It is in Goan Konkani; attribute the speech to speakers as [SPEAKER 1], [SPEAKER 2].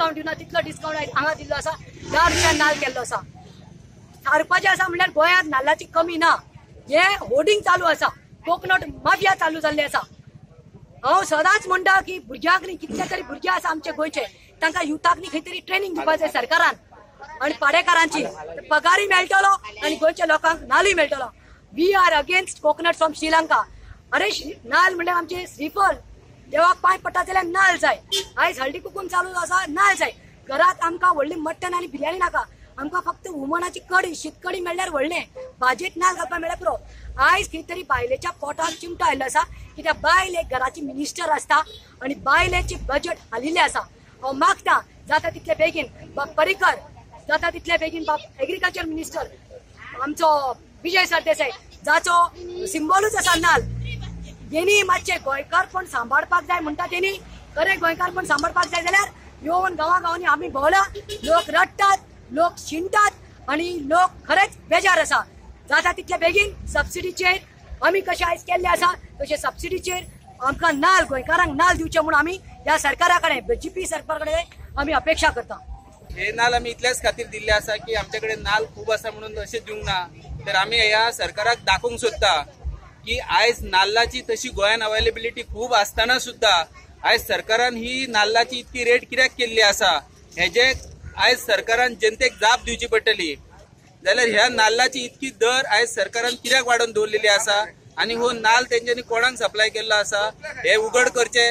[SPEAKER 1] डिस्कावंट दिवना तितलो डिस्कावंट आयज हांगा दिल्लो आसा. 10 रुपया नाल्ल केल्लो आसा. सारपाचें आसा म्हणल्यार गोंयांत नाल्लाची कमी ना. हे होर्डिंग चालू आसा, कोकनट माफिया चालू जाल्ले आसा. हांव सदांच म्हणटा की भुरग्यांक न्ही, कितले तरी भुरगे आसा आमचे गोंयचे, तांकां युथाक न्ही खंय तरी ट्रेनिंग दिवपाक जाय सरकारान आनी पाडेकारांची पगारूय मेळटलो आनी गोंयच्या लोकांक नाल्लूय मेळटलो. We are against coconut from Sri Lanka. अरे नाल्ल म्हणल्यार आमचे श्रीफळ, देवाक पांय पडटा जाल्यार नाल्ल जाय. आयज हळदी कुकूम चालू आसा, नाल्ल जाय. घरात आमकां व्हडली मट्टन आनी बिर्याणी नाका, आमकां फक्त हुमणाची कडी, शीतकडी मेळ्ळ्यार व्हडलें, भाजयेक नाल्ल घालपाक मेळ्ळ्यार पुरो. आयज खंय तरी बायलेच्या पोटाक चिमटो आयिल्लो आसा, कित्याक बायल एक घराची मिनिस्टर आसता आनी बायलेचे बजेट हालिल्लें आसा. हांव मागता जाता तितले बेगीन बाब पर्रीकर, जाता तितले बेगीन बाब एग्रीकल्चर मिनिस्टर आमचो विजय सरदेसाय, जाचो सिंबॉलूच आसा नाल्ल, तेणी मातशें गोंयकारपण सांबाळपाक जाय म्हणटा. तेणी खरें गोंयकारपण सांबाळपाक जाय जाल्यार येवन गांवा गांवांनी आमी भोंवला, लोक रडटात, लोक शिणटात आनी लोक खरेंच बेजार आसा. जाता तितले बेगीन सबसिडीचेर आमी कशें आयज केल्ले आसा तशें सबसिडीचेर आमकां नाल्ल, गोंयकारांक नाल्ल दिवचें म्हूण आमी ह्या सरकारा कडेन, जीपी सरकारा कडेन आमी अपेक्षा करता.
[SPEAKER 2] हे नाल्ल आमी इतल्याच खातीर दिल्ले आसा की आमचे कडेन नाल्ल खूब आसा म्हणून अशें दिवंक ना, तर आमी ह्या सरकाराक दाखोवंक सोदता की आयज नाल्लाची तशी गोंयान अवेलेबिलिटी खूब आसतना सुद्दां आयज सरकारान ही नाल्लाची इतकी रेट कित्याक केल्ली आसा हेजे आयज सरकारान जनतेक जाप दिवची पडटली. जाल्यार ह्या नाल्लाची इतकी दर आयज सरकारान कित्याक वाडोवन दवरलेली आसा आनी हो नाल्ल तेंच्यांनी कोणाक सप्लाय केल्लो आसा हे उघड करचे.